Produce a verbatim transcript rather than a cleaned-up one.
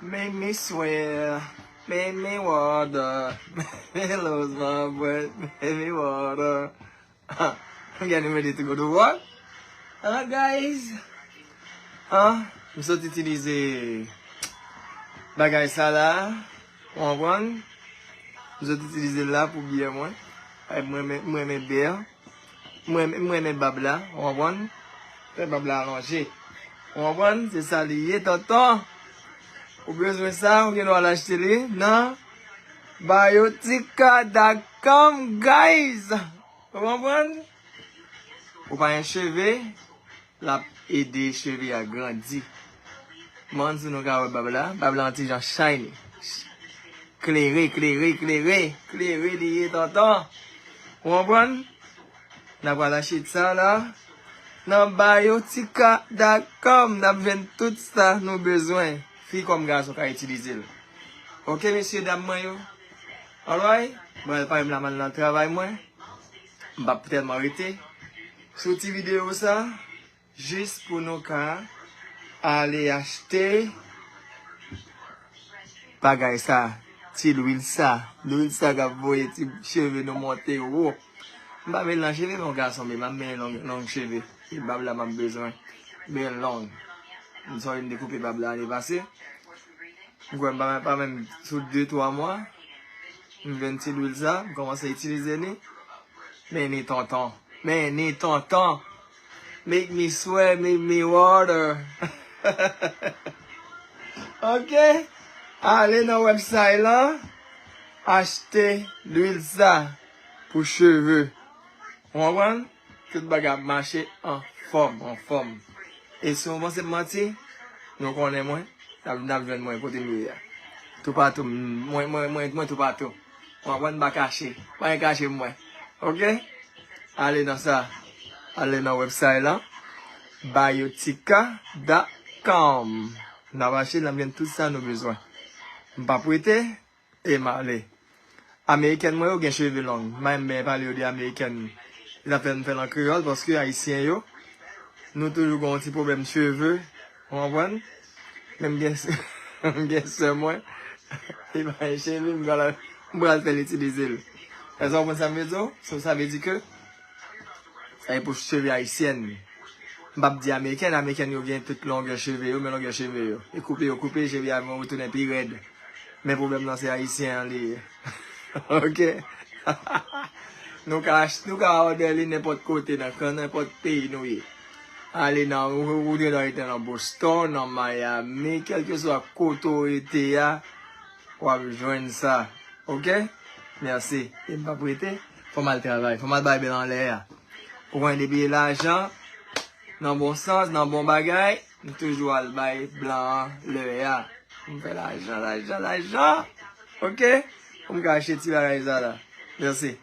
Make me swear, make me water, make me lose my breath, make me water. Gade mwen de tou kote w wòl. Ah, guys. Ah, m sot itilize bagay sa la. Ou konprann? M sot itilize l la pou byè mwen. Ay, mwen renmen, mwen renmen bè. Mwen, mwen renmen bab la. Ou konprann? Fè bab la alonje. Ou konprann? Se sa li ye, tonton. Ou bezwen sa, ou gen dwa al achte li nan biotica dot com, guys. Ou konprann? Ou pa gen cheve, l ap ede cheve a grandi. Mwen si nou ka wè bab la, bab la yon ti jan shiny. Klere, klere, klere, klere li ye, tonton. Ou konprann? N ap al achte sa la. Nan biotica dot com, n ap jwenn tout sa nou bezwen. Fi kòm gason ka itilize l. Oke, mesye dam mwen yo. Alright? Mwen al pare m la, m al nan travay mwen. M p ap tèlman rete sou ti videyo sa. Jis pou nou ka ale achte bagay sa, ti lwil sa. Lwil sa k ap voye ti cheve nou monte wo. M pa vle l nan cheve, men yon gason, men m ap mennen long, long cheve. E bab la m ap bezwen. Byen long. M sot vin dekoupe bab la ane pase. M kwè m pa, pa menm sou de, twa mwa. M jwenn ti lwil sa, m kòmanse itilize li. Men ni tonton. Men ni tonton. Make me sweat, make me water. Ok. Ale nan website lan. Achte lwil sa pou cheve. Ou konprann? Tout bagay ap mache anfòm, anfòm. E si w panse m manti, nou konnen mwen, n ap, n ap jwenn mwen kote m ye a. Toupatou, mwen, mwen, mwen, mwen toupatou. Ou konprann, m pa kache. Pa gen kache mwen. Ok? Ale nan sa. Ale nan website lan. Biotica dot com. N ap achte, n ap jwenn tout sa nou bezwen. M p ap rete. E m ale. Amerikèn mwen yo gen cheve long. M pa renmen pale yo de amerikèn. N ap fè m fè l an kreyòl paske ayisyen yo, nou toujou gen yon ti pwoblèm cheve. Ou konprann? Men m gen, m gen sè mwen. Li pa gen cheve, m pral, m pral fè l itilize l. Èske w konprann sa m vle di w? So, sa vle di ke sa e pou cheve ayisyèn. M p ap di amerikèn, amerikèn yo gen tout longè cheve yo, men longè cheve yo. E koupe yo koupe, cheve a vin retounen pi rèd. Men pwoblèm nan se ayisyen an li ye. Ok? Nou ka ach-, nou ka òdè li nenpòt kote, nan, nan nenpòt peyi nou ye. Ale nan, ou, ou gen dwa rete nan Boston, nan Miami, kèlkeswa kote w rete a, w ap jwenn sa. Ok? Mèsi. E m p ap rete. Fò m al travay. Fò m al bay bèl anlè a. Ou konnen depi e lajan, nan bon sans, nan bon bagay, m toujou al bay blan an lè a. M fè lajan, lajan, lajan. Ok? Pou m ka achte ti bagay sa la. Mèsi.